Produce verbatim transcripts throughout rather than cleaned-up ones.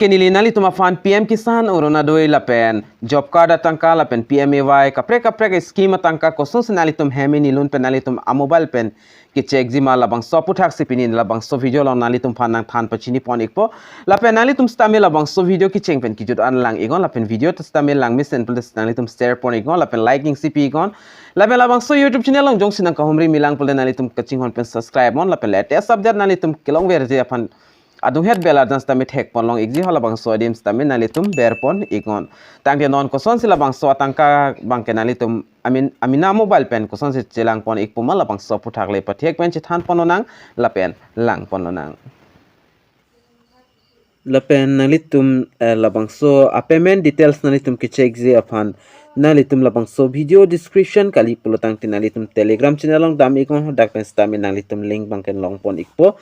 Ke neli nanglitum aphan P M Kisan, Orunodoi lapen job card atangka lapen P M A Y kaprek kaprek scheme atangka kosonsi nanglitum hem inilun pen nanglitum a-mobile pen kechek jima labangso aputhaksi pini labangso video along nanglitum aphan nangthan pachini pon ikpo. Lapen nanglitum sitame labangso video kecheng pen kejut an lang iknon lapen video ta sitame langmesen pulote nanglitum share pon iknon lapen like ning sipi iknon. Lapen labangso YouTube channel along jongsi nangkahumri milang pulote nanglitum kachinghon pen subscribe non lapen latest update nanglitum kelongverji aphan adunghet bell arjan sitame thek pon long ikji ho labangso adim sitame nanglitum ber pon iknon. Tangte non kosonsi labangso atangka abangke nanglitum amin amena mobile pen kosonsi chelang pon ikpo ma labangso aputhak le pathek pen chethan pon lonang lapen lang pon lonang. Lapen nanglitum eh, labangso a-payment details nanglitum kechekji aphan nanglitum labangso video description kali pulo tangte nanglitum Telegram channel along dam iknon dak pen sitame nanglitum link abangke long pon ikpo.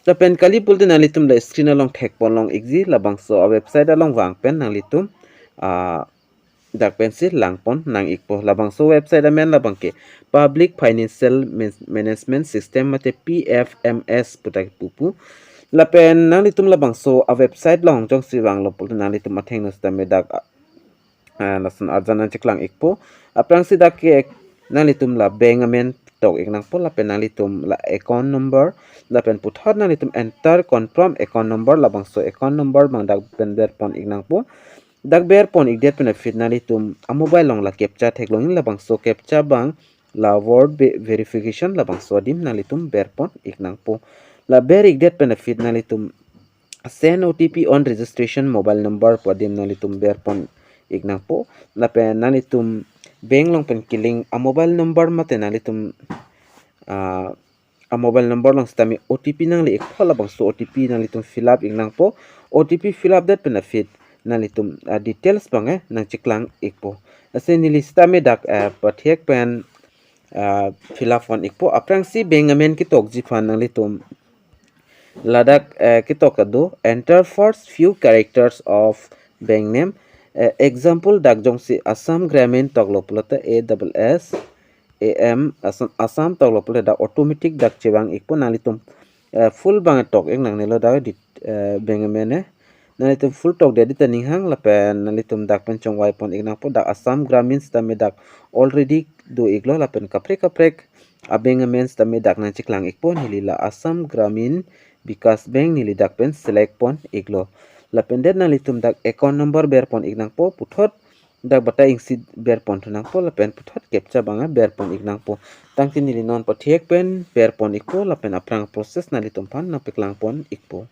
Lapen kali pulote nanglitum la screen along thek pon long ikji labangso a-website along vang pen nanglitum ah, dak pensi lang pon nang ikpo. Labangso website amen labangke Public Financial Man- Management System mate P F M S puta pupu. Lapen nanglitum labangso a-website along jongsi vanglo pulote nanglitum athengno sitame dak ah, lason arjan nangcheklang ikpo. Aphrangsi dak ke nanglitum la bank amen tok ik nangpo lapen nanglitum la account number lapen puthot nanglitum enter confirm account number labangso account number abang dak pen ber pon ik nangpo. Dak ber pon ikdet pen aphi nanglitum a-mobile along la captcha theklong labangso captcha abang la word ve- verification labangso adim nanglitum ber pon ik nangpo. La ber ikdet pen aphi nanglitum send O T P on registration mobile number pu adim nanglitum ber pon ik nangpo. Lapen nanglitum bank along pen kelink a-mobile number mate nanglitum ah, a-mobile number along sitame O T P nangli ikpo labangso O T P nanglitum fill up ik nangpo. O T P fill up det pen aphi nanglitum ah, details abang eh nangcheklang ikpo. Lasi neli sitame dak eh, pathek pen ah, fill up pon ikpo. Aphrangsi bank amen ketokji aphan nanglitum ladak eh, ketok kedo enter first few characters of bank name. Eh, example dak jongsi Assam Gramin toklo pulote A double S A M Assam, Assam toklo pulote dak automatic dak chevang ikpo nanglitum eh, full abang tok ik nangnelo dak di eh, bank amen eh. Nanglitum full tokdet ta ninghang lapen nanglitum dak pen chongvai pon ik nangpo dak Assam Gramin sitame dak already do iklo lapen kaprek kaprek a-bank amen sitame dak nangcheklang ikpo neli la Assam Gramin Vikas Bank neli dak pen select pon iklo. Lapen det nanglitum dak account number ber pon ik nangpo puthot dak batai ingsi ber pon thu nangpo lapen puthot captcha abang ber pon ik nangpo. Tangte neli non pathek pen ber pon ikpo lapen aphrang process nanglitum aphan nangpeklang pon ikpo.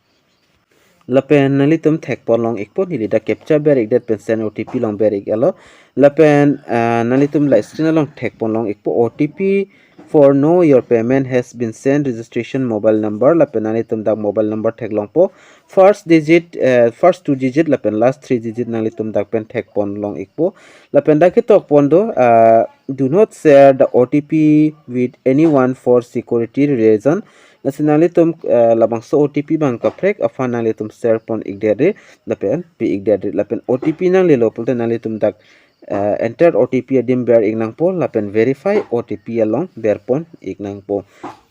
Lapen nanglitum thek pon long ikpo neli dak captcha ber ikdet pen send O T P along ber ik-etlo. Lapen ah, nanglitum la screen along thek pon long ikpo O T P for know your payment has been sent registration mobile number lapen nanglitum dak mobile number theklongpo first digit eh, first two digit lapen last three digit nanglitum dak pen thek pon long ikpo. Lapen dak ketok pon do ah, do not share the O T P with anyone for security reason. Lasi nanglitum eh, labangso O T P abang kaprek aphan nanglitum share pon ikdetri lapen pi ikdetri lapen O T P nanglelo pulote nanglitum dak eh, enter O T P adim ber ik nangpo lapen verify O T P along ber pon ik nangpo.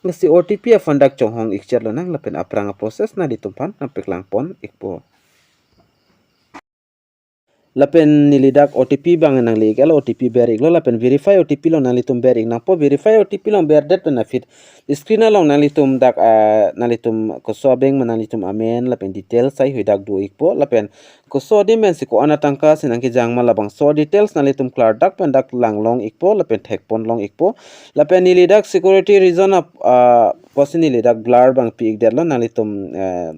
Lasi O T P aphan dak chonghong ikchet lonang lapen aphrang a-process nanglitum aphan nangpeklang pon ikpo. Lapen neli dak O T P abang nangli ik-etlo O T P ber iklo lapen verify O T P along nanglitum ber ik nangpo verify O T P along berdet pen aphi screen along nanglitum dak ah, nanglitum koso a-bank ma nanglitum amen lapen details haihui dak do ikpo lapen koso adim pensi ko-an atangka si nangkejang ma labangso details nanglitum klardak pen dak lang long ikpo lapen thek pon long ikpo. Lapen neli dak security reason ap ah, pusi neli dak blur abang pi ikdetlo nanglitum eh,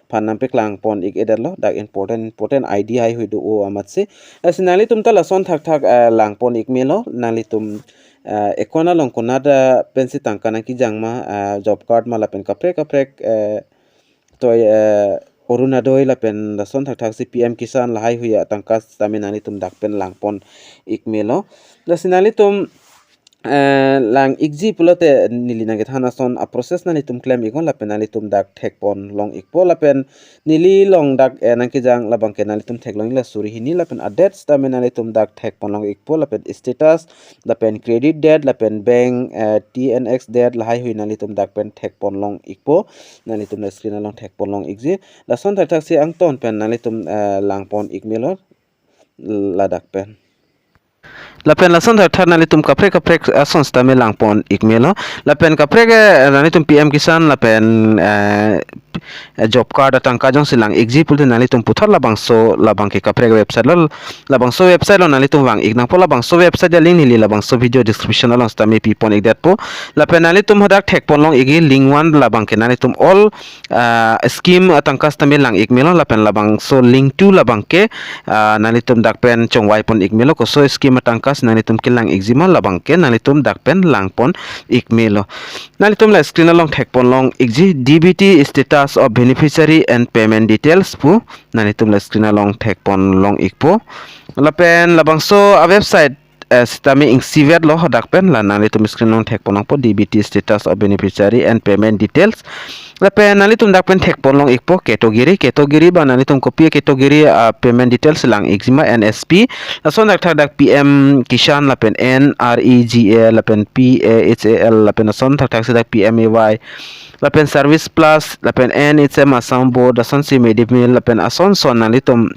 aphan nangpeklang pon ik-etlo dak important important I D haihui do o amatsi. Lasi nanglitum ta lason thakthak eh, lang pon ik melo nanglitum eh, account along konat eh, pensi tangka nangkejang ma eh, job card ma lapen kaprek kaprek eh, toi eh, Orunodoi lapen lason thakthak si P M Kisan lahaihui atangka sitame nanglitum dak pen lang pon ik melo. Lasi nanglitum eh, lang ikji pulote neli nangkethan ason a-process nanglitum klem iknon lapen nanglitum dak thekpon long ikpo lapen neli along dak, eh, nangkejang labang ke nanglitum theklong iklo suri hini lapen a-date sitame nanglitum dak thekpon long ikpo lapen status lapen credit date lapen bank, eh, T N X date lahai hui nanglitum dak pen thekpon long ikpo, nanglitum la screen along thekpon long ikji. Lason thakthak si angton pen nanglitum, eh, langpon ikmelo ladak pen. Lapen lason thakthak nanglitum kaprek kaprek ason sitame langpon ikmelo. Lapen kaprek, eh, nanglitum P M Kisan lapen, eh, eh, job card atangka jongsi lang ikji pulote nanglitum puthot labangso labang ke kaprek website lo, labangso website lo nanglitum vang ik nangpo. Labangso website a-link neli labangso video description along sitame pipon ikdetpo. Lapen nanglitum hadak thekpon long ikji link one labang ke nanglitum all, ah, scheme atangka sitame lang ikmelo lapen labangso link two labang ke, ah, nanglitum dak pen chongvaipon ikmelo koso scheme atangka si nanglitum kelang ikjima labang ke nanglitum dak pen langpon ikmelo. Nanglitum la screen along thekpon long ikji D B T status of beneficiary and payment details pu nanglitum la screen along thekpon long ikpo. Lapen labangso a-website, eh, sitame ingsivet lo hadak pen la nanglitum screen along thekpon longpo D B T status of beneficiary and payment details. Lapen nanglitum dak pen thekpon long ikpo category, category ba nanglitum kopi category, ah, payment details lang ikjima N S P. Lason thakthak dak P M Kisan lapen N R E G A lapen P A H A L lapen lason thakthak si dak P M A Y lapen Service Plus lapen N H M Assam Board lason si Mid-Day Meal lapen ason son nanglitum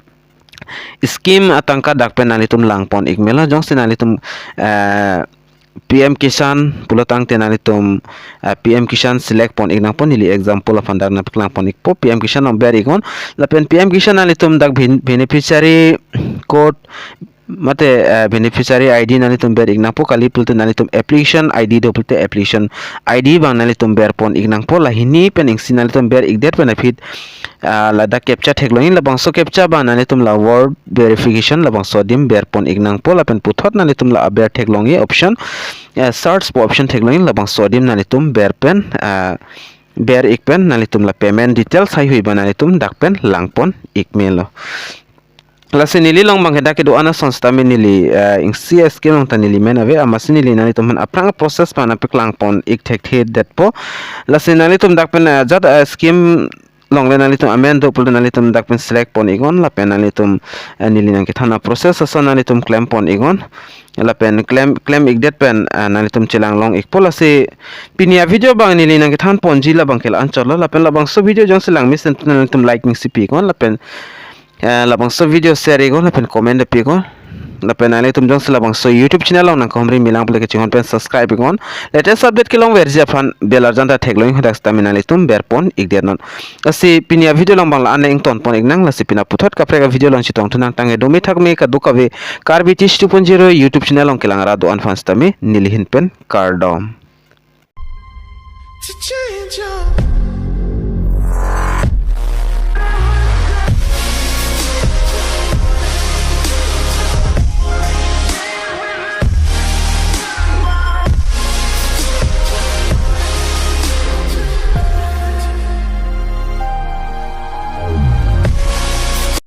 scheme atangka dak pen nanglitum langpon ikmelo jongsi nanglitum, eh, P M Kisan pulotangte nanglitum, eh, P M Kisan select pon ik nangpo, neli example aphan dak nangpaklang pon ikpo. P M Kisan nang ber iknon lapen P M Kisan nanglitum dak ben-, beneficiary code mate, eh, beneficiary I D nanglitum ber ik nangpo, kali pulote nanglitum application I D do pulote application I D bang nanglitum ber pon ik nangpo. Lahini pen isi nanglitum ber ikdet pen aphi, ah, ladak captcha theklong ik, labangso captcha bang nanglitum la word verification labangso adim ber pon ik nangpo lapen puthot nanglitum la aber theklong ik option, eh, search pu option theklong ik, labangso adim nanglitum ber pen, ah, ber ik pen nanglitum la payment details haihui bang nanglitum dak pen langpon ikmelo. Lasi neli along bang ke dak kedo-an ason sitame neli, eh, isi scheme along ta neli men ave, amatsi neli nanglitum aphan aphrang process pen nangpaklang pon ik thekthedetpo. Lasi nanglitum dak pen, eh, jat, eh, scheme along le nanglitum amen do pulote nanglitum dak pen select pon iknon lapen nanglitum, eh, neli nangkethan a-process ason nanglitum klem pon iknon. Lapen klem, klem ikdet pen, eh, nanglitum chelang long ikpo. Lasi pini a-video bang neli nangkethan ponji labang ke la-anchot lo lapen labangso video jongsi lang mesen nanglitum like ning si pi iknon lapen, eh, labangso video share iknon lapen comment pi iknon. Lapen nanglitum jongsi labangso YouTube channel along nangkahumri milang pulote kachinghon pen subscribe iknon. Latest update kelongverji aphan bell arjan ta theklong ik, hadak sitame nanglitum ber pon ikdetnon. Lasi pini a-video along bang la-an le ington pon iknang, lasi pini puthot kaprek a-video along chetongthu nang, tangte dome thakme kadokave Karbi Tish two point zero YouTube channel along kelang ra do-an aphan sitame neli ahin pen kardom. To change your